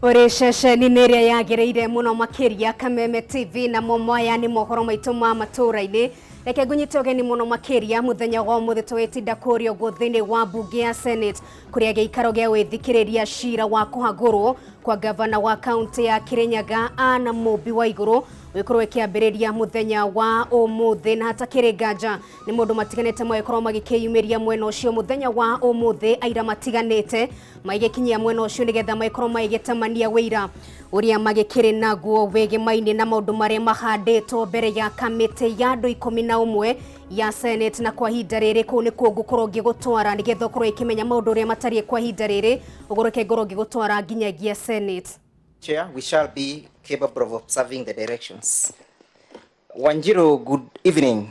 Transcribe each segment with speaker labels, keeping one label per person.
Speaker 1: Uri ceceni-inĩ ĩrĩa yagĩrĩire mũno makĩria, Kameme TV, na maya nĩ mohoro maitũ ma matũũra-inĩ. Reke ngũnyite ũgeni mũno makĩria mũthenya wa ũmũthĩ tũgĩtinda kũrĩa ũguo thĩinĩ wa mbunge ya Senate, kũrĩa gĩikaro gĩa gwĩthikĩrĩria cira wa kũhagũrwo kwa gavana wa kaunti ya Kirinyaga Anna Mũmbi wa Igũrũ gũgĩkorwo ĩkĩambĩrĩria mũthenya wa ũmũthĩ. Na hatakĩrĩ nganja nĩ maũndũ matiganĩte magĩkorwo magĩkĩyumĩria mwena ũcio mũthenya wa ũmũthĩ, aira matiganĩte magĩkinyia mwena ũcio nĩgetha magĩkorwo magĩgĩtamania wĩira ũrĩa magĩkĩrĩ naguo wĩgĩmainĩ na maũndũ marĩa mahandĩtwo mbere ya kamĩtĩ ya andũ 11 ya Senate. Na kwa ihinda rĩrĩ kũu nĩkuo ngũkorwo ngĩgũtwara nĩgetha ũkorwo ĩkĩmenya maũndũ ũrĩa matariĩ kwa ihinda rĩrĩ. Ũguo reke ngorwo ngĩgũtwara nginyagia Senate.
Speaker 2: Chair, we shall be capable of observing the directions. Wanjiru, good evening.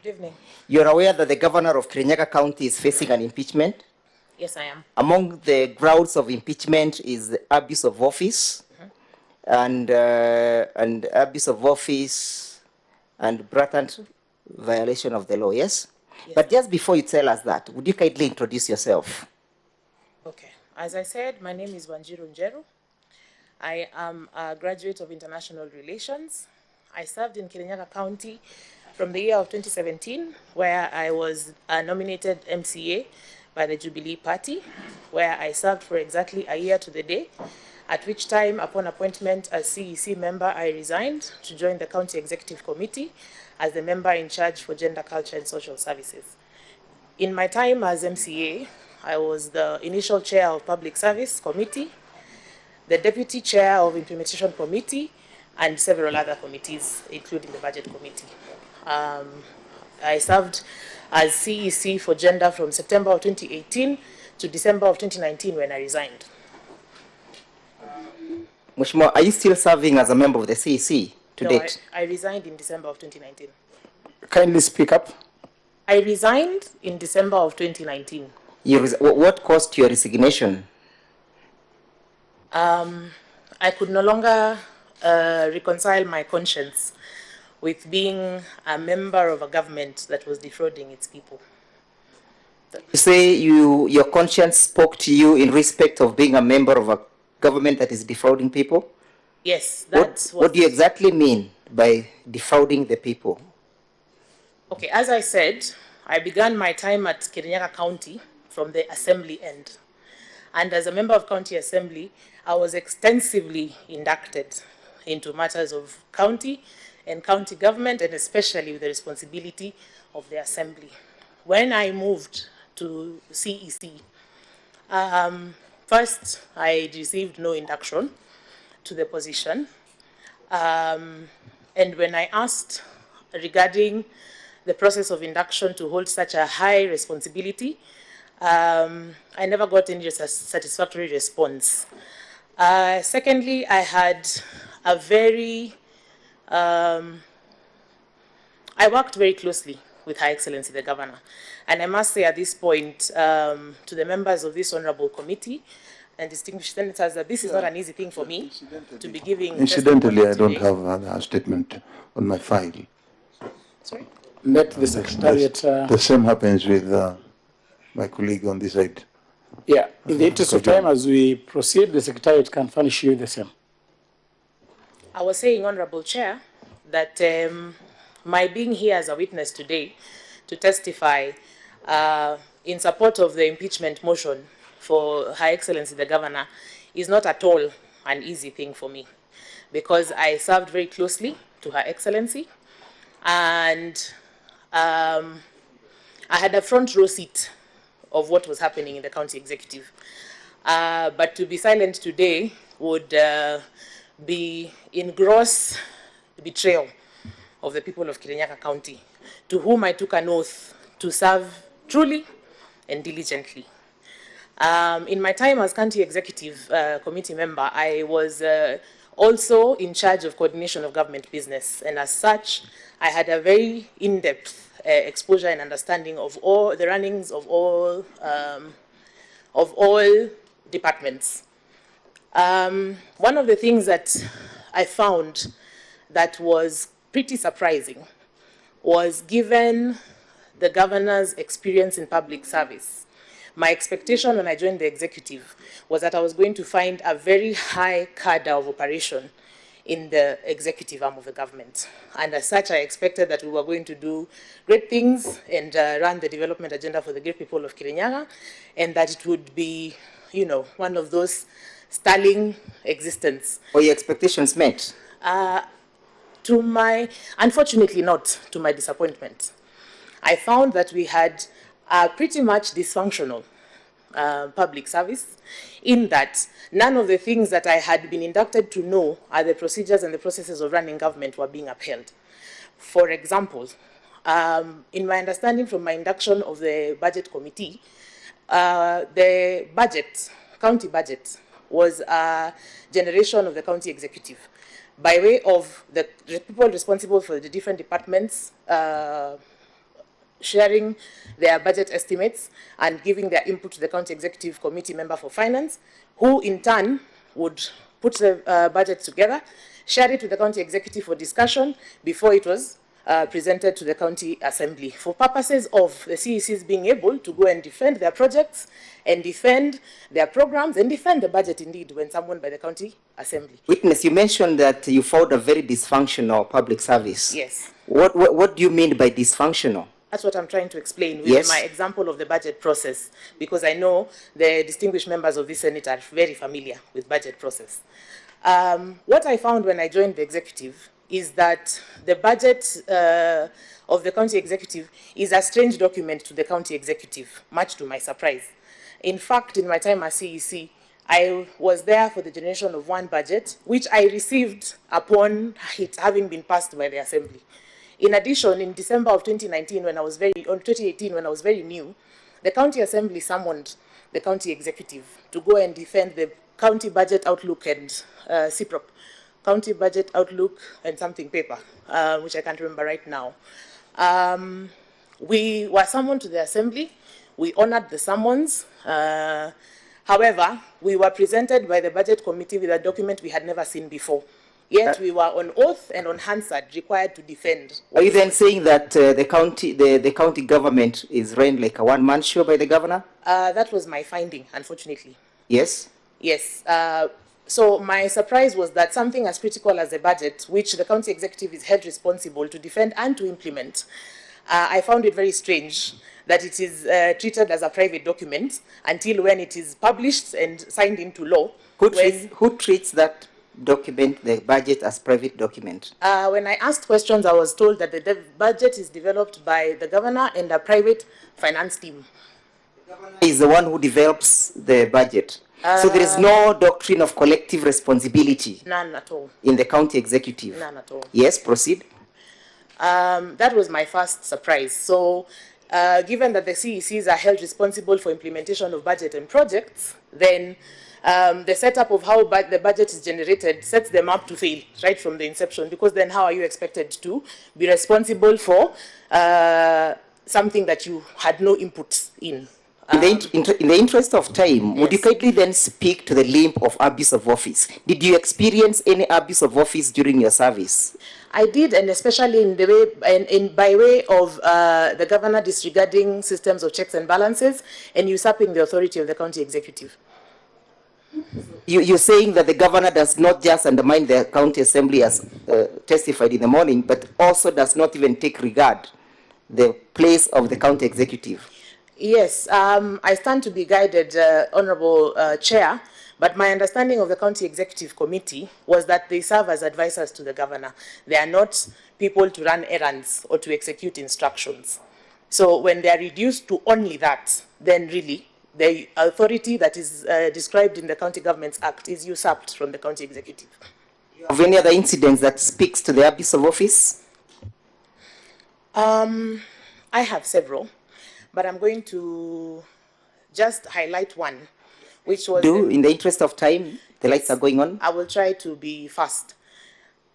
Speaker 3: Good evening.
Speaker 2: You're aware that the governor of Kirinyaga County is facing an impeachment.
Speaker 3: Yes, I am.
Speaker 2: Among the grounds of impeachment is the abuse of office and abuse of office and blatant violation of the law, yes?
Speaker 3: Yes.
Speaker 2: But just before you tell us that, would you kindly introduce yourself?
Speaker 3: Okay. As I said, my name is Wanjiru Njeru. I am a graduate of international relations. I served in Kirinyaga County from the year of 2017, where I was nominated MCA by the Jubilee Party, where I served for exactly a year to the day, at which time, upon appointment as CEC member, I resigned to join the County Executive Committee as the member in charge for Gender, Culture, and Social Services. In my time as MCA, I was the initial chair of Public Service Committee, the deputy chair of Implementation Committee, and several other committees, including the Budget Committee. I served as CEC for Gender from September of 2018 to December of 2019, when I resigned.
Speaker 2: Mheshimiwa, are you still serving as a member of the CEC to
Speaker 3: No,
Speaker 2: date?
Speaker 3: I resigned in December of 2019.
Speaker 4: Kindly speak up.
Speaker 3: I resigned in December of 2019.
Speaker 2: What caused your resignation?
Speaker 3: I could no longer reconcile my conscience with being a member of a government that was defrauding its people.
Speaker 2: You say your conscience spoke to you in respect of being a member of a government that is defrauding people?
Speaker 3: Yes,
Speaker 2: What,
Speaker 3: that
Speaker 2: what do you
Speaker 3: was.
Speaker 2: exactly mean by defrauding the people?
Speaker 3: Okay, as I said, I began my time at Kirinyaga County from the assembly end. And as a member of County Assembly, I was extensively inducted into matters of county and county government, and especially with the responsibility of the assembly. When I moved to CEC, first I received no induction to the position. And when I asked regarding the process of induction to hold such a high responsibility, I never got any satisfactory response. Secondly, I worked very closely with Her Excellency the Governor. And I must say at this point to the members of this honorable committee and distinguished senators that this is not an easy thing for me to be giving
Speaker 5: Incidentally,
Speaker 3: testimony
Speaker 5: I don't
Speaker 3: today.
Speaker 5: have a statement on my file.
Speaker 3: Sorry?
Speaker 4: Let the secretariat,
Speaker 5: The same happens with my colleague on this side.
Speaker 4: Yeah, in the interest of time, as we proceed, the secretariat can furnish you the same.
Speaker 3: I was saying, Honorable Chair, that my being here as a witness today to testify in support of the impeachment motion for Her Excellency the Governor is not at all an easy thing for me, because I served very closely to Her Excellency, and I had a front row seat of what was happening in the county executive. But to be silent today would be in gross betrayal of the people of Kirinyaga County, to whom I took an oath to serve truly and diligently. In my time as county executive committee member, I was also in charge of coordination of government business, and as such, I had a very in-depth exposure and understanding of all the runnings of all departments. One of the things that I found that was pretty surprising was, given the governor's experience in public service, My expectation when I joined the executive was that I was going to find a very high cadre of operation in the executive arm of the government. And as such, I expected that we were going to do great things and run the development agenda for the great people of Kirinyaga, and that it would be, you know, one of those sterling existence.
Speaker 2: Were your expectations met?
Speaker 3: To my, unfortunately not, to my disappointment. I found that we had a pretty much dysfunctional public service, in that none of the things that I had been inducted to know are the procedures and the processes of running government were being upheld. For example, in my understanding from my induction of the budget committee, the budget, county budget, was a generation of the county executive by way of the people responsible for the different departments sharing their budget estimates and giving their input to the county executive committee member for finance, who in turn would put the budget together, share it with the county executive for discussion before it was presented to the county assembly for purposes of the CECs being able to go and defend their projects and defend their programs and defend the budget indeed when summoned by the county assembly.
Speaker 2: Witness, you mentioned that you found a very dysfunctional public service.
Speaker 3: Yes.
Speaker 2: What do you mean by dysfunctional?
Speaker 3: That's what I'm trying to explain with
Speaker 2: Yes.
Speaker 3: my example of the budget process, because I know the distinguished members of this Senate are very familiar with budget process. What I found when I joined the executive is that the budget of the county executive is a strange document to the county executive, much to my surprise. In fact, in my time as CEC, I was there for the generation of one budget, which I received upon it having been passed by the assembly. In addition, in December of 2019, when I was very, on 2018, when I was very new, the county assembly summoned the county executive to go and defend the county budget outlook and CPROP, county budget outlook and something paper, which I can't remember right now. We were summoned to the assembly. We honored the summons. However, we were presented by the budget committee with a document we had never seen before. Yet we were on oath and on Hansard required to defend.
Speaker 2: Are you then saying that the county government is run like a one-man show by the governor?
Speaker 3: That was my finding, unfortunately.
Speaker 2: Yes?
Speaker 3: Yes. So my surprise was that something as critical as a budget, which the county executive is held responsible to defend and to implement, I found it very strange that it is treated as a private document until when it is published and signed into law.
Speaker 2: Who treats that document, the budget, as private document?
Speaker 3: When I asked questions, I was told that the budget is developed by the governor and a private finance team.
Speaker 2: The governor is the one who develops the budget. So there is no doctrine of collective responsibility.
Speaker 3: None at all.
Speaker 2: In the county executive.
Speaker 3: None at all.
Speaker 2: Yes, proceed.
Speaker 3: That was my first surprise. So given that the CECs are held responsible for implementation of budget and projects, then the setup of how the budget is generated sets them up to fail right from the inception, because then how are you expected to be responsible for something that you had no input in?
Speaker 2: In the interest of time, would you
Speaker 3: Yes.
Speaker 2: kindly then speak to the limb of abuse of office? Did you experience any abuse of office during your service?
Speaker 3: I did, and especially in the way, in by way of the governor disregarding systems of checks and balances and usurping the authority of the county executive.
Speaker 2: You're saying that the governor does not just undermine the county assembly as testified in the morning, but also does not even take regard the place of the county executive.
Speaker 3: Yes, I stand to be guided, Honorable Chair, but my understanding of the County Executive Committee was that they serve as advisors to the governor. They are not people to run errands or to execute instructions. So when they are reduced to only that, then really the authority that is described in the County Governments Act is usurped from the County Executive.
Speaker 2: Have any other incidents that speaks to the abuse of office?
Speaker 3: I have several, but I'm going to just highlight one, which was...
Speaker 2: Do, in the interest of time, the lights are going on.
Speaker 3: I will try to be fast.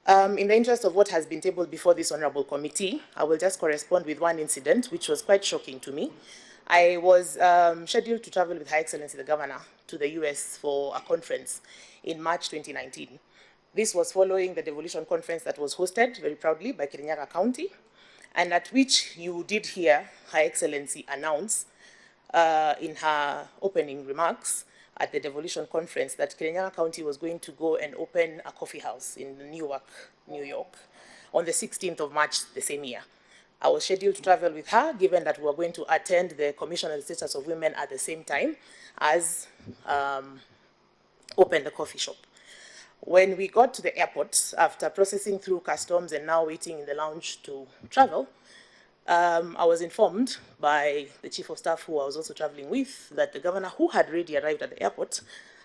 Speaker 3: In the interest of what has been tabled before this Honorable Committee, I will just correspond with one incident, which was quite shocking to me. I was scheduled to travel with Her Excellency the Governor to the US for a conference in March 2019. This was following the devolution conference that was hosted very proudly by Kirinyaga County, and at which you did hear Her Excellency announce in her opening remarks at the devolution conference that Kirinyaga County was going to go and open a coffee house in Newark, New York, on the 16th of March the same year. I was scheduled to travel with her, given that we were going to attend the Commission on the Status of Women at the same time as open the coffee shop. When we got to the airport, after processing through customs and now waiting in the lounge to travel, I was informed by the chief of staff who I was also traveling with that the governor, who had already arrived at the airport,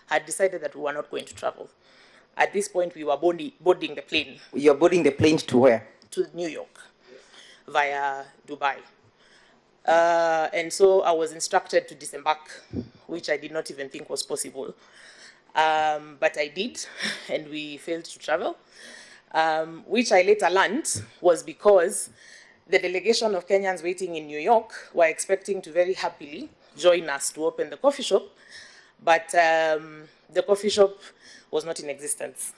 Speaker 3: had decided that we were not going to travel. At this point, we were boarding the plane.
Speaker 2: You're boarding the plane to where?
Speaker 3: To New York, via Dubai. And so I was instructed to disembark, which I did not even think was possible. But I did, and we failed to travel, which I later learned was because the delegation of Kenyans waiting in New York were expecting to very happily join us to open the coffee shop, but the coffee shop was not in existence.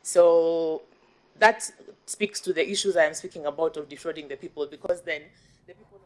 Speaker 3: So that speaks to the issues I am speaking about of defrauding the people, because then the people...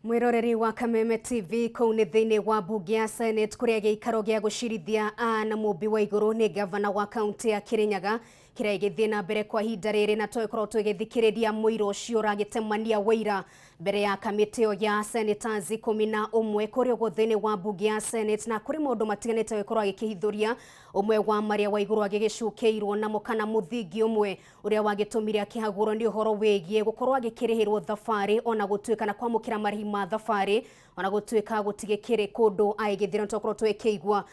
Speaker 1: Mwiroreri wa Kameme TV kuu ni thiini wa bunge ya Senate kuria giikaro gia gucirithia Anne Mumbi Waiguru ni gavana wa kaunti ya Kirinyaga kiria githii na mbere kwa ihinda riri na twikorwo twigithikiriria muira ucio uragitemania wira mbere ya kamiti ya senators 11 kuria uguo thiini wa bunge ya Senate na kuri maundu matiganite wikorwo agikihithuria umwe wa maria Waiguru agigicukeirwo namo kana muthingi umwe uria wagitumire akihagurwo ni uhoro wigie gukorwo agikirihirwo thabari ona gutuika na kwamukira marihi ma thabari ona gutuika gutigikiri kundu aigithira tokorwo twikigwa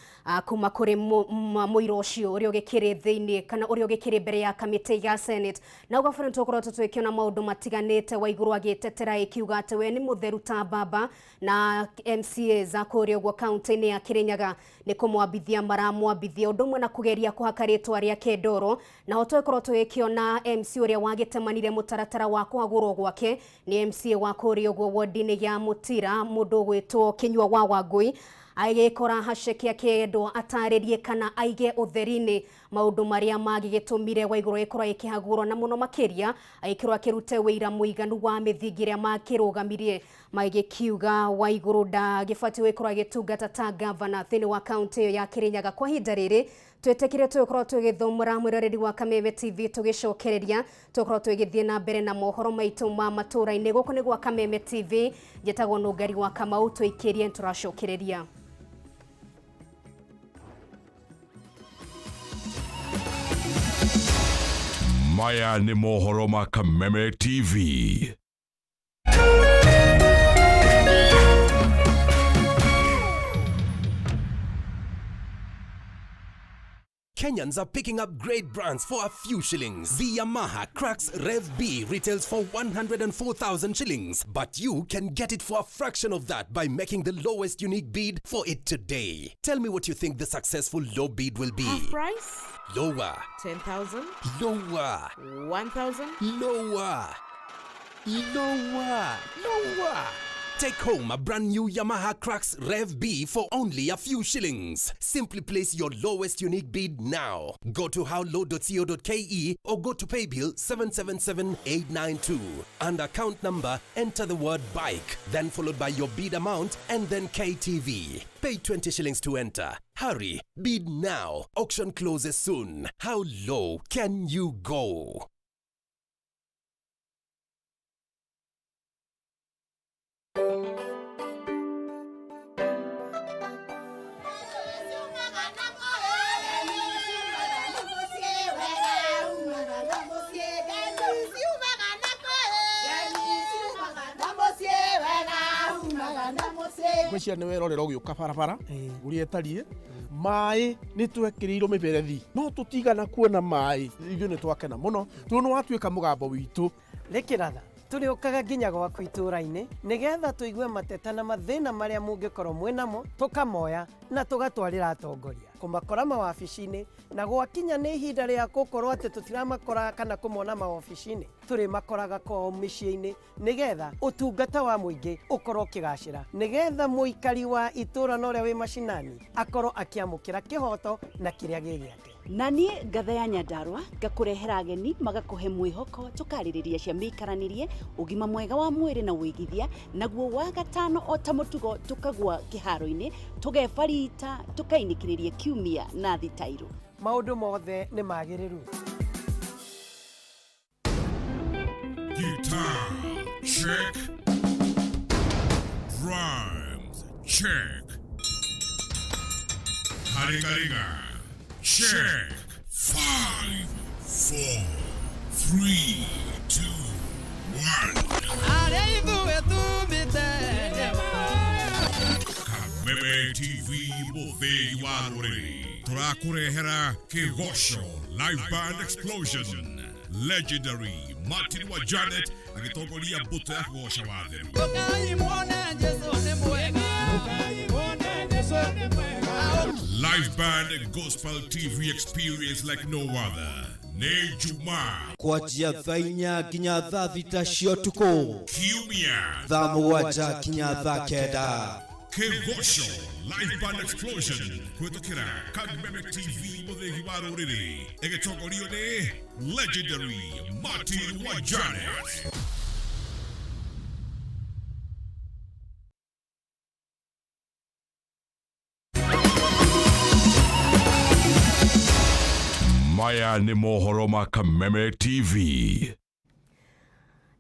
Speaker 1: kuma kuri muira ucio uria ugikiri thiini kana uria ugikiri mbere ya kamiti ya Senate na ugabana tokorwo tutwikiona maundu matiganite Waiguru agitetera ikiuga ati we ni mutheru ta baba na MCA za kuria uguo kaunti-ini ya Kirinyaga ni kumwambithia maramwambithia undu umwe na kugeria kuhaka ritwa riake ndoro na ho twikorwo twikiona MC uria wagitemanire mutaratara wa kuhagurwo gwake ni MCA wa kuria uguo wodi-ini ya Mutira mundu ugwitwo Kinyua wa Wangui agikora haceke akiendwo ataririe kana aige utheri-ini maundu maria magigitumire Waiguru ikorwo ikihagurwo na muno makiria agikirwo akirute wira muiganu wa mithingi iria makirugamirie magikiuga Waiguru ndagibatiĩ gwikorwo agitungata ta gavana thiini wa kaunti ya Kirinyaga kwa ihinda riri twetekire twikorwo twigithomora mwiroreri wa Kameme TV tugicokereria twikorwo twigithie na mbere na mohoro maitu ma matura-ini guku ni gwa Kameme TV njitagwo Nungari wa Kamau twikirie turacokereria.
Speaker 6: Maya ni mohoro ma Kameme TV.
Speaker 7: Kenyans are picking up great brands for a few shillings. The Yamaha Crux Rev B retails for 104,000 shillings, but you can get it for a fraction of that by making the lowest unique bid for it today. Tell me what you think the successful low bid will be.
Speaker 8: Half price?
Speaker 7: Lower.
Speaker 8: 10,000?
Speaker 7: Lower.
Speaker 8: 1,000?
Speaker 7: Lower. Lower. Lower. Take home a brand new Yamaha Crux Rev B for only a few shillings. Simply place your lowest unique bid now. Go to howlow.co.ke or go to paybill 777892. And account number, enter the word bike, then followed by your bid amount and then KTV. Pay 20 shillings to enter. Hurry, bid now. Auction closes soon. How low can you go?
Speaker 9: Ngwĩciria nĩ werorera ũgĩũka barabara ũrĩa ĩtariĩ maĩ nĩ twekĩrĩirwo mĩberethi no tũtigana kuona maĩ ithuĩ nĩ twakena mũno tondũ nĩ watuĩka mũgambo witũ.
Speaker 10: Rĩkĩratha tũrĩũkaga nginya gwaku itũũra-inĩ nĩgetha tũigue mateta na mathĩna marĩa mũngĩkorwo mwĩnamo tũkamoya na tũgatwarĩra atongoria kũmakora mawabici-inĩ na gwakinya nĩ ihinda rĩa gũkorwo atĩ tũtiramakora kana kũmona mawabici-inĩ tũrĩmakoraga kwao mĩciĩ-inĩ nĩgetha ũtungata wa mũingĩ ũkorwo ũkĩgacĩra nĩgetha mũikari wa itũũra na ũrĩa wĩ macinani akorwo akĩamũkĩra kĩhoto na kĩrĩa gĩ gĩake.
Speaker 8: Na niĩ ngatha ya Nyandarũa ngakũrehera ageni magakũhe mwĩhoko, tũkarĩrĩria cia mĩikaranĩrie, ũgima mwega wa mwĩrĩ na ũigithia. Naguo wa gatano o ta mũtugo tũkagwa kĩharo-inĩ, tũgebarita, tũkainĩkĩrĩria kiumia na thitairũ.
Speaker 10: Maũndũ mothe nĩ magĩrĩru.
Speaker 6: Guitar, check. Drums, check. Haringaringa, check. 5, 4, 3, 2, 1. Kameme TV, mũthĩgi wa rũrĩrĩ, tũrakũrehera Kĩgoco Live Band Explosion. Legendary Martin wa Janet agĩtongoria mbũtũ ya kũgoca watheru. Live Band Gospel TV experience like no other. Nĩ Jumaa
Speaker 11: kwanjia thaa 4 nginya thaa 6 cia ũtukũ,
Speaker 6: Kiumia
Speaker 11: thaa 7 nginya thaa 9.
Speaker 6: Kĩgoco Live Band Explosion kũhĩtũkĩra Kameme TV, mũthĩgi wa rũrĩrĩ, ĩgĩtongorio nĩ Legendary Martin wa Janet. Maya nĩ mohoro ma Kameme TV.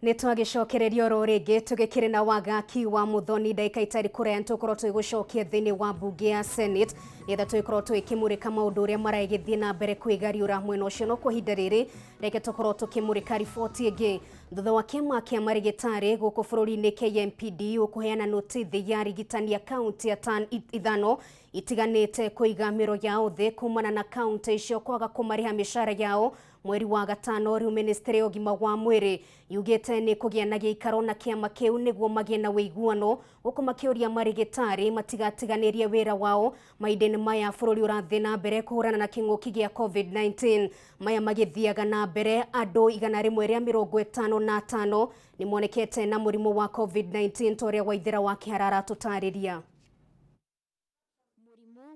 Speaker 1: Nĩ twagĩcokereria oro rĩngĩ tũgĩkĩrĩ na wagaki wa Muthoni, ndagĩka itarĩ kũraya nĩtũkorwo tũgĩgũcokia thĩinĩ wa mbunge ya Senate nĩgetha tũgĩkorwo tũgĩkĩmũrĩka maũndũ ũrĩa maragĩthiĩ na mbere kwĩgariũra mwena ũcio. No kwa ihinda rĩrĩ, reke tũkorwo tũkĩmũrĩka riboti ĩngĩ. Thutha wa kĩama kĩa marĩgĩtarĩ gũkũ bũrũri-inĩ KMPDU kũheana notithi ya arigitani a kaunti 5 itiganĩte kũiga mĩro yao thĩ kumana na kaunti icio kwaga kũmarĩha mĩcara yao mweri wa gatano, rĩu ministry ya ũgima wa mwĩrĩ yugĩte nĩ kũgĩa na gĩikaro na kĩama kĩu nĩguo magĩe na ũiguano, gũkũ makĩũria marĩgĩtarĩ matigatiganĩrie wĩra wao mahinda-inĩ maya bũrũri ũrathiĩ na mbere kũhũrana na kĩng'ũki gĩa COVID-19. Maya magĩthiaga na mbere, andũ 155 nĩ monekete na mũrimũ wa COVID-19, ta ũrĩa Waithĩra wa Kĩharara tũtarĩria.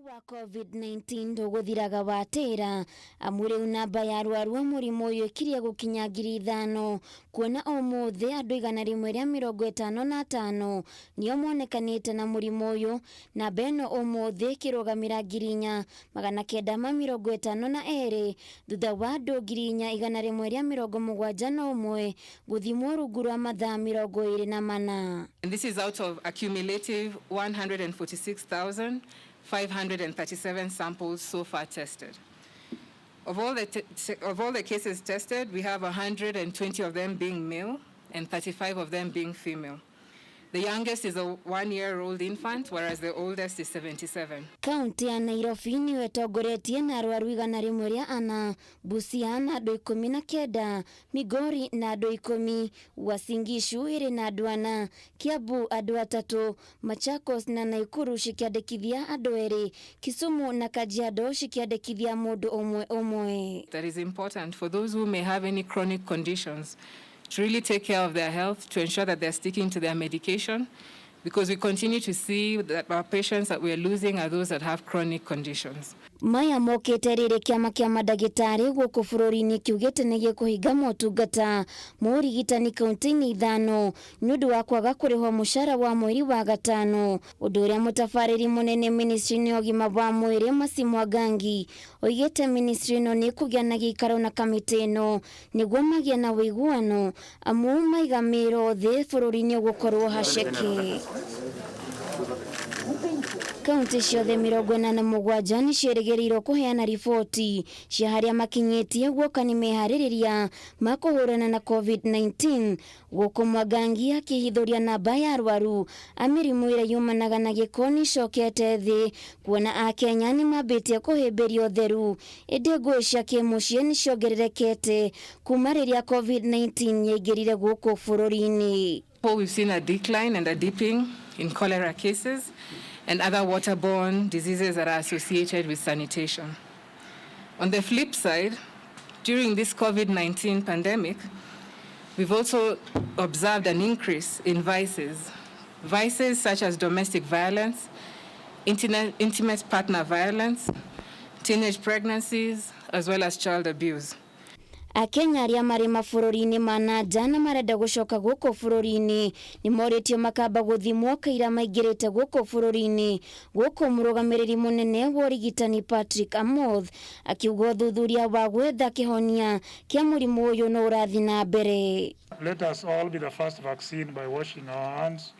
Speaker 12: Wa COVID-19 ndũgũthiraga watĩra, amu rĩu namba ya arwaru a mũrimũ ũyũ ĩkirie gũkinya 5,000, kuona ũmũthĩ andũ 155 nĩo monekanĩte na mũrimũ ũyũ. Namba ĩno ũmũthĩ ĩkĩrũgamĩra 4,952, thutha wa andũ 4,171 gũthimwo rungu rwa mathaa 24.
Speaker 13: And this is out of a cumulative 146,537 samples so far tested. Of all the cases tested, we have 120 of them being male and 35 of them being female. The youngest is a 1-year-old infant, whereas the oldest is 77.
Speaker 12: Kaunti ya Nairobi nĩyo ĩtongoretie na arwaru 104, Busia na andũ 19, Migori na andũ 10, Uasin Gishu ĩrĩ na andũ 4, Kiambu andũ 3, Machakos na Nakuru cikĩandĩkithia andũ 2, Kisumu na Kajiado cikĩandĩkithia mũndũ ũmwe ũmwe.
Speaker 13: That is important for those who may have any chronic conditions to really take care of their health, to ensure that they're sticking to their medication, because we continue to see that our patients that we're losing are those that have chronic conditions.
Speaker 12: Maya mokĩte rĩrĩ kĩama kĩa mandagĩtarĩ gũkũ bũrũri-inĩ kiugĩte nĩ gĩkũhinga motungata ma ũrigitani kaunti-inĩ 5 nĩ ũndũ wa kwaga kũrĩhwo mũcara wa mweri wa gatano, ũndũ ũrĩa mũtabarĩri mũnene ministry-inĩ ya ũgima wa mwĩrĩ Mercy Mwangangi oigĩte ministry ĩno nĩ ĩkũgĩa na gĩikaro na kamĩtĩ ĩno nĩguo magĩe na ũiguano, amu maiga mĩro thĩ bũrũri-inĩ ũgũkorwo haceke. Kaunti ciothe 87 nĩ ciĩrĩgĩrĩirwo kũheana riboti cia harĩa makinyĩtie guoka nĩ meharĩrĩria ma kũhũrana na COVID-19, gũkũ Mwangangi akĩhithũria namba ya arwaru a mĩrimũ ĩrĩa yumanaga na gĩko nĩ icokete thĩ, kuona akenya nĩ mambĩtie kũhĩmbĩria ũtheru, ĩndĩ ngũĩ cia kĩmũciĩ nĩ ciongererekete kuma rĩrĩa COVID-19 yaingĩrire gũkũ bũrũri-inĩ.
Speaker 13: We've seen a decline and a dipping in cholera cases and other waterborne diseases that are associated with sanitation. On the flip side, during this COVID-19 pandemic, we've also observed an increase in vices. Vices such as domestic violence, intimate partner violence, teenage pregnancies, as well as child abuse.
Speaker 12: Akenya arĩa marĩ mabũrũri-inĩ ma na nja na marenda gũcoka gũkũ bũrũri-inĩ nĩ morĩtio makamba gũthimwo kaira maingĩrĩte gũkũ bũrũri-inĩ. Gũkũ mũrũgamĩrĩri mũnene wa ũrigitani Patrick Amoth akiuga ũthuthuria wa gwetha kĩhonia kĩa mũrimũ ũyũ no ũrathiĩ na mbere.
Speaker 14: Let us all be the first vaccine by washing our hands,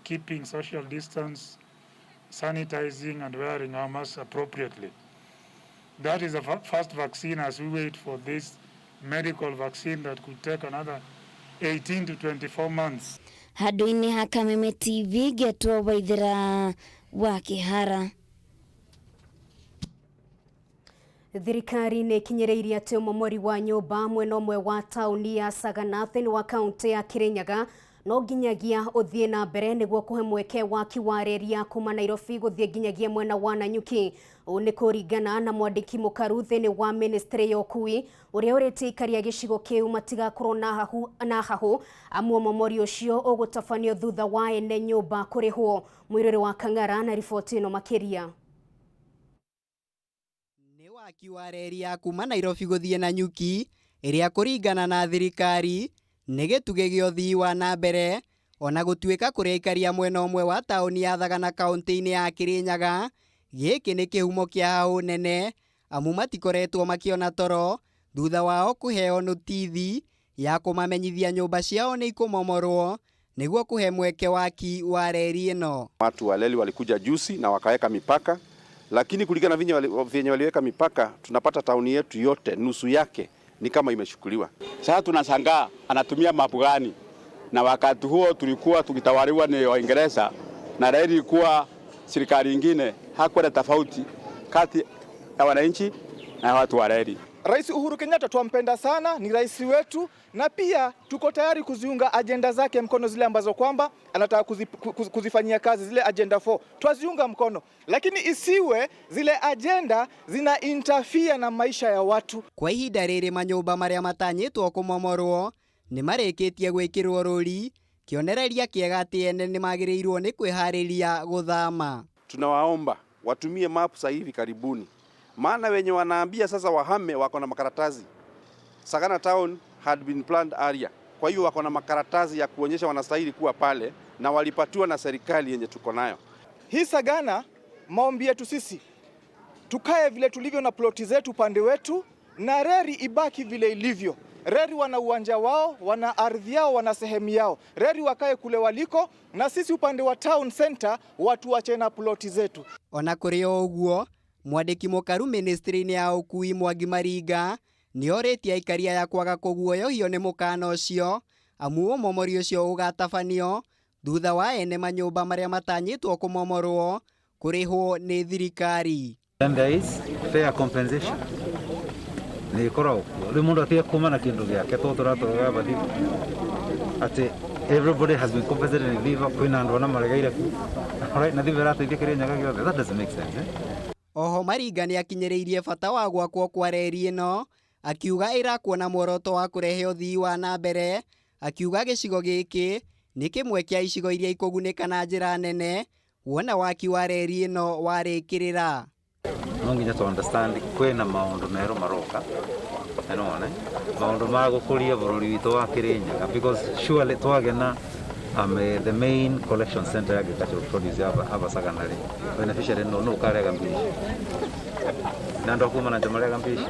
Speaker 14: keeping social distance, sanitizing and wearing our masks appropriately. That is the first vaccine as we wait for this medical vaccine that could take another 18 to 24 months.
Speaker 12: Handũ-inĩ ha Kameme TV ngetwo Waithera wa Kĩhara.
Speaker 1: Thirikari nĩ ĩkinyĩrĩirie atĩ ũmomori wa nyũmba mwena ũmwe wa taũni ya Sagana thĩinĩ wa kaũntĩ ya Kirinyaga no nginyagia ũthiĩ na mbere nĩguo kũhe mweke waki wa reri ya kuma Nairobi gũthiĩ nginyagia mwena wa Nanyuki. Ũũ nĩ kũringana na mwandĩki mũkaru thĩinĩ wa ministry ya ũkui ũrĩa ũrĩtie aikari a gĩcigo kĩu matigakorwo na hahũ amu ũmomori ũcio ũgũtabanio thutha wa ene nyũmba kũrĩhwo. Mũirũrĩ wa Kang'ara na riboti ĩno makĩria.
Speaker 11: Waki wa reri ya kuma Nairobi gũthiĩ Nanyuki ĩrĩa kũringana na thirikari nĩ gĩtugĩ gĩa ũthii wa na mbere ona gũtuĩka kũrĩ aikari a mwena ũmwe wa taũni ya Thagana kaũntĩ-inĩ ya Kirinyaga gĩkĩ nĩ kĩhumo kĩa hahũ nene amu matikoretwo makĩona toro thutha wao kũheo nũtithi ya kũmamenyithia nyũmba ciao nĩ ikũmomorwo nĩguo kũhe mweke waki wa reri ĩno.
Speaker 15: Watu wa reli walikuja juzi na wakaweka mipaka, lakini kulingana na vyenye waliweka mipaka tunapata tauni yetu yote nusu yake ni kama imeshukuliwa.
Speaker 16: Sasa tunashangaa anatumia mapu gani? Na wakati huo tulikuwa tukitawaliwa ni Waingereza na reli ilikuwa serikali nyingine, hakuwa na tofauti kati ya wananchi na watu wa reli.
Speaker 17: Rais Uhuru Kenyatta twampenda sana, ni rais wetu, na pia tuko tayari kuziunga ajenda zake mkono zile ambazo kwamba anataka kuzifanyia kazi, zile agenda 4 twaziunga mkono, lakini isiwe zile agenda zina interfere na maisha ya watu.
Speaker 11: Kwa ihinda rĩrĩ manyũmba marĩa matanyĩtwo kũmomorwo nĩ marĩkĩtie gwĩkĩrwo rũri, kĩonereria kĩega atĩ ene nĩ magĩrĩirwo nĩ kwĩharĩria gũthama.
Speaker 15: Tunawaomba watumie map sasa hivi karibuni, maana wenye wanaambia sasa wahame wako na makaratasi. Sagana town had been planned area, kwa hiyo wako na makaratasi ya kuonyesha wanastahili kuwa pale na walipatiwa na serikali yenye tuko nayo.
Speaker 17: Hii Sagana, maombi yetu sisi tukae vile tulivyo na ploti zetu pande wetu, na reri ibaki vile ilivyo. Reri wana uwanja wao, wana ardhi yao, wana sehemu yao. Reri wakae kule waliko, na sisi upande wa town center watu wache na ploti zetu.
Speaker 11: Ona kũrĩ o ũguo, mwandĩki mũkaru ministry-inĩ ya ũkui Mwangi Maringa nĩ orĩtie aikari aya kwaga kũguoyohio nĩ mũkana ũcio amu ũmomori ũcio ũgatabanio thutha wa ene manyũmba marĩa matanyĩtwo kũmomorwo kũrĩhwo nĩ thirikari.
Speaker 18: Then there is fair compensation. Nĩ ĩkoragwo kuo. Rĩu mũndũ atige kuma na kĩndũ gĩake tondũ tũratũraga bathibu atĩ everybody has been compensated in Viva, kwĩna andũ ona maregeire ku. Alright, na Viva ĩrateithia Kĩrĩnyaga gĩothe. That doesn't make sense, eh?
Speaker 11: Oho Maringa nĩ akinyĩrĩirie bata wa gwakwo kwa reri ĩno akiuga ĩrakwo na muoroto wa kũrehe ũthii wa na mbere, akiuga gĩcigo gĩkĩ nĩ kĩmwe kĩa icigo iria ikũgunĩka na njĩra nene wona waki wa reri ĩno warĩkĩrĩra.
Speaker 18: No nginya tu understand kwĩna maũndũ merũ maroka na nĩwona maũndũ ma gũkũria bũrũri witũ wa Kĩrĩnyaga, because surely twagena the main collection center ya agricultural produce ya Abasagana rĩ, beneficiary no ũkarega mbia ici na andũ a kuma na nja marega mbia ici,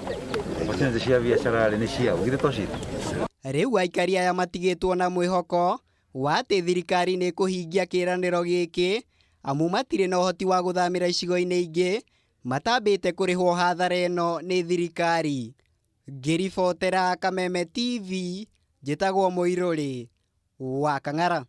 Speaker 18: opportunity cia biacara rĩ nĩ ciao, githĩ to citũ.
Speaker 11: Rĩu aikari aya matigĩtwo na mwĩhoko wa atĩ thirikari nĩ ĩkũhingia kĩĩranĩro gĩkĩ amu matirĩ na ũhoti wa gũthamĩra icigo-inĩ ingĩ matambĩte kũrĩhwo hathara ĩno nĩ thirikari. Ngĩribotera Kameme TV njĩtagwo Mũirũrĩ wa Kang'ara.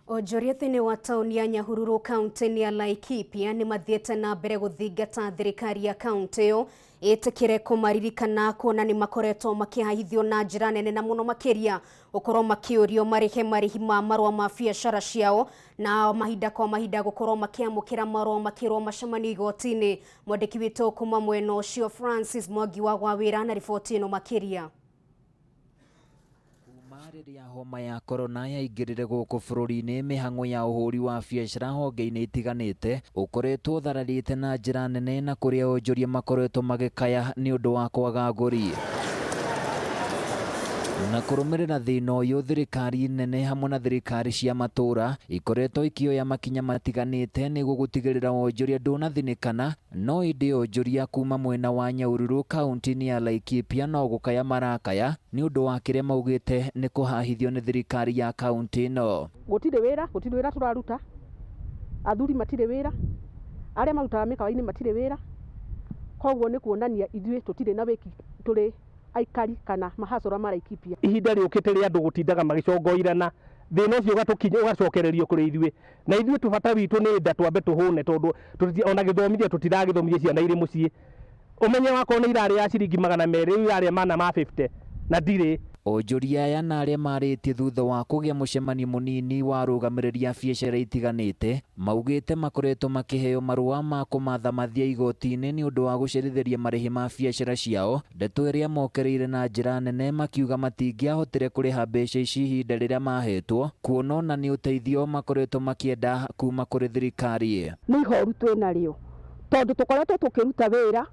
Speaker 1: Onjoria thĩinĩ wa taũni ya Nyahururu kaũntĩ-inĩ ya Laikipia nĩ mathiĩte na mbere gũthingata thirikari ya kaũntĩ ĩyo ĩtĩkĩre kũmaririkana kuona nĩ makoretwo makĩhahithio na njĩra nene na mũno makĩria gũkorwo makĩũrio marĩhe marĩhi ma marũa ma biacara ciao na mahinda kwa mahinda gũkorwo makĩamũkĩra marũa makĩrwo macemanio igoti-inĩ. Mwandĩki witũ kuma mwena ũcio Francis Mwangi wa Wawĩra na riboti ĩno makĩria.
Speaker 19: Kuma rĩrĩa homa ya korona yaingĩrire gũkũ bũrũri-inĩ, mĩhang'o ya ũhũri wa biacara honge-inĩ itiganĩte ũkoretwo ũthararĩte na njĩra nene na kũrĩa onjoria makoretwo magĩkaya nĩ ũndũ wa kwaga agũri. Na kũrũmĩrĩra thĩna ũyũ, thirikari nene hamwe na thirikari cia matũũra ikoretwo ikĩoya makinya matiganĩte nĩguo gũtigĩrĩra wonjoria ndũnathinĩkana. No ĩndĩ onjoria kuma mwena wa Nyahururu kaunti-inĩ ya Laikipia no gũkaya marakaya nĩ ũndũ wa kĩrĩa maugĩte nĩ kũhahithio nĩ thirikari ya kaunti ĩno.
Speaker 20: Gũtirĩ wĩra, gũtirĩ wĩra tũraruta, athuri matirĩ wĩra, arĩa marutaga mĩkawa-inĩ matirĩ wĩra, koguo nĩ kuonania ithuĩ tũtirĩ na wĩki tũrĩ aikari kana mahacũra ma Laikipia.
Speaker 21: Ihinda rĩũkĩte rĩa andũ gũtindaga magĩcongoirana, thĩna ũcio ũgatũkinya ũgacokererio kũrĩ ithuĩ, na ithuĩ tu bata witũ nĩ nda twambe tũhũne, tondũ ona gĩthomithia tũtiragĩthomithia ciana irĩ mũciĩ. Ũmenye wakorwo nĩ irarĩa ciringi 200, rĩu irarĩa mana ma 50 na ndirĩ.
Speaker 19: Onjoria aya na arĩa marĩtie thutha wa kũgĩa mũcemanio mũnini wa arũgamĩrĩri a biacara itiganĩte, maugĩte makoretwo makĩheo marũa ma kũmatha mathiĩ igoti-inĩ nĩ ũndũ wa gũcerithĩria marĩhi ma biacara ciao, ndeto ĩrĩa mokereire na njĩra nene makiuga matingĩahotire kũrĩha mbeca ici ihinda rĩrĩa mahetwo, kuona ona nĩ ũteithio makoretwo makĩenda kuma kũrĩ thirikari.
Speaker 20: Nĩ ihoru twĩnarĩo tondũ tũkoretwo tũkĩruta wĩra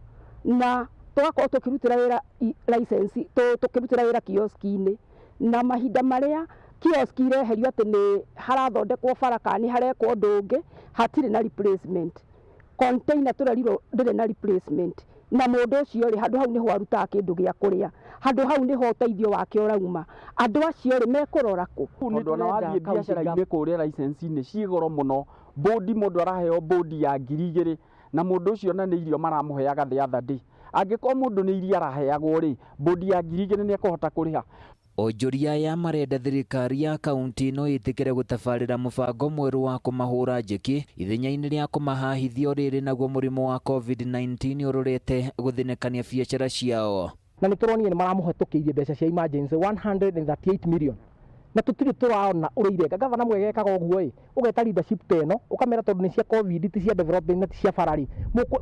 Speaker 20: na tũgakorwo tũkĩrutĩra wĩra license, tũkĩrutĩra wĩra kioski-inĩ, na mahinda marĩa kioski ireherio atĩ nĩ harathondekwo bara kana nĩ harekwo ũndũ ũngĩ, hatirĩ na replacement. Container tũrerirwo ndĩrĩ na replacement, na mũndũ ũcio rĩ, handũ hau nĩho arutaga kĩndũ gĩa kũrĩa, handũ hau nĩho ũteithio wake ũrauma. Andũ acio rĩ, mekũrora kũ?
Speaker 22: Tondũ ona wathiĩ biacara-inĩ kũrĩa license-inĩ ciĩ goro mũno, bũndi mũndũ araheo bũndi ya 2000 na mũndũ ũcio ona nĩ irio maramũheaga the other day. Angĩkorwo mũndũ nĩ irio araheagwo rĩ, bũndi ya 2000 nĩ ekũhota kũrĩha?
Speaker 19: Onjoria aya marenda thirikari ya kaunti ĩno ĩtĩkĩre gũtabarĩra mũbango mwerũ wa kũmahũra njeki ithenya-inĩ rĩa kũmahahithia o rĩrĩ naguo mũrimũ wa COVID-19 ũrorete gũthinĩkania biacara ciao.
Speaker 21: Na nĩ tũronire nĩ maramũhetũkĩirie mbeca cia emergency 138 million na tũtirĩ tũraona ũrĩa ireka. Gavana mwega ekaga ũguo ĩ, ũgeta leadership ta ĩno ũkamera tondũ nĩ cia COVID, ti cia development na ti cia bara rĩ,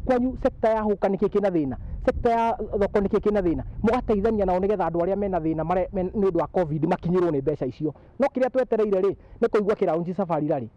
Speaker 21: kwanyu sector ya hũka nĩkĩ kĩna thĩna, sector ya thoko nĩkĩ kĩna thĩna, mũgateithania nao nĩgetha andũ arĩa mena thĩna nĩ ũndũ wa COVID makinyĩrwo nĩ mbeca icio. No kĩrĩa twetereire rĩ, nĩ kũigua kĩraunji safari rally.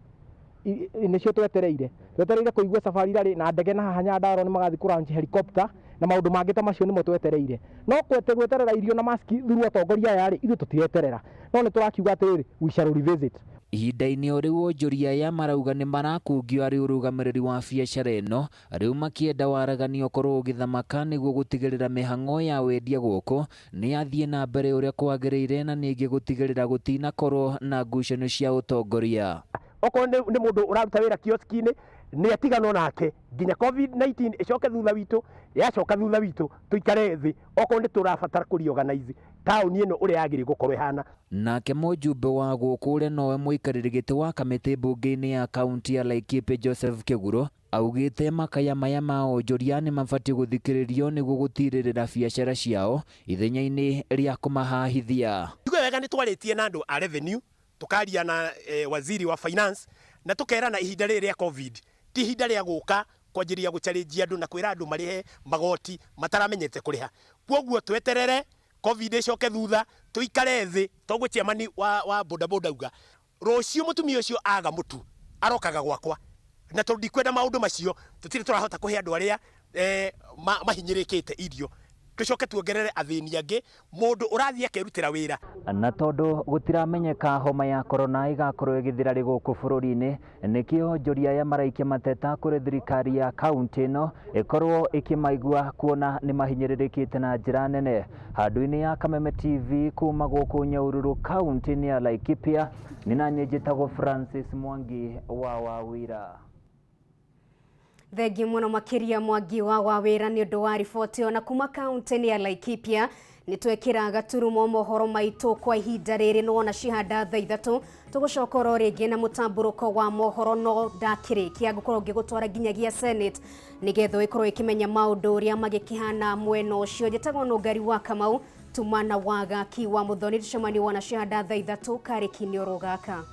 Speaker 21: Nĩcio twetereire. Twetereire kũigua safari rally na ndege na haha Nyandarua nĩ magathiĩ kũlaunch helicopter na maũndũ mangĩ ta macio nĩmo twetereire. No gweterera irio na maski through atongoria aya rĩ, ithuĩ tũtireterera. No nĩ tũrakiuga atĩrĩrĩ, we shall revisit.
Speaker 19: Ihinda-inĩ o rĩu onjoria aya marauga nĩ marakungio arĩ ũrũgamĩrĩri wa biacara ĩno, rĩu makĩenda waragania ũkorwo ũgĩthamaka nĩguo gũtigĩrĩra mĩhang'o ya wendia gũkũ nĩ yathiĩ na mbere ũrĩa kwagĩrĩire na ningĩ gũtigĩrĩra gũtinakorwo na ngucanio cia ũtongoria.
Speaker 21: Okorwo nĩ mũndũ ũraruta wĩra kioski-inĩ, nĩ atiganwo nake nginya COVID-19 ĩcoke thutha witũ, yacoka thutha witũ tũikare thĩ, okorwo nĩ tũrabatara kũ reorganize taũni ĩno ũrĩa yagĩrĩire gũkorwo ĩhana.
Speaker 19: Nake mũjumbe wa gũkũ ũrĩa nowe mũikarĩri gĩtĩ wa kamĩtĩ mbunge-inĩ ya kaunti ya Laikipia Joseph Kĩguro augĩte makaya maya ma onjoria nĩ mabatiĩ gũthikĩrĩrio nĩguo gũtirĩrĩra biacara ciao ithenya-inĩ rĩa kũmahahithia.
Speaker 21: Njigue wega nĩ twarĩtie na andũ a revenue, tũkaria na waziri wa finance na tũkerana ihinda rĩrĩ rĩa COVID ti ihinda rĩa gũka kwanjĩrĩria gũcharĩnjia andũ na kwĩra andũ marĩhe magoti mataramenyete kũrĩha. Kwoguo tweterere COVID ĩcoke thutha, tũikare thĩ toguo chairman wa bodaboda auga, rũciũ mũtumia ũcio aga mũtu arokaga gwakwa, na tondũ ndikwenda maũndũ macio tũtirĩ tũrahota kũhe andũ arĩa mahinyĩrĩkĩte irio, tũcoke tuongerere athĩni angĩ mũndũ ũrathiĩ akerutĩra wĩra.
Speaker 19: Na tondũ gũtiramenyeka homa ya korona ĩgakorwo ĩgĩthira rĩ gũkũ bũrũri-inĩ, nĩkĩo onjoria aya maraikia mateta kũrĩ thirikari ya kaunti ĩno ĩkorwo ĩkĩmaigua kuona nĩ mahinyĩrĩrĩkĩte na njĩra nene. Handũ-inĩ ya Kameme TV kuma gũkũ Nyahururu kaunti-inĩ ya Laikipia, nĩ naniĩ njĩtagwo Francis Mwangi wa Wawira.
Speaker 1: Thengiũ mũno makĩria Mwangi wa Wawira nĩ ũndũ wa riboti ĩyo. Na kuma kaunti-inĩ ya Laikipia nĩ twekĩra gaturumo mohoro maitũ kwa ihinda rĩrĩ, nĩwona cihanda thaa ithatũ tũgũcoka oro rĩngĩ na mũtambũrũko wa mohoro, no ndakĩrĩkia ngũkorwo ngĩgũtwara nginyagia Senate nĩgetha ĩkorwo ĩkĩmenya maũndũ ũrĩa magĩkĩhana mwena ũcio. Njĩtagwo Nũngari wa Kamau, tumana wa Gaki wa Mũthoni, tũcemanie wona cihanda thaa ithatũ karĩki-inĩ oro gaka.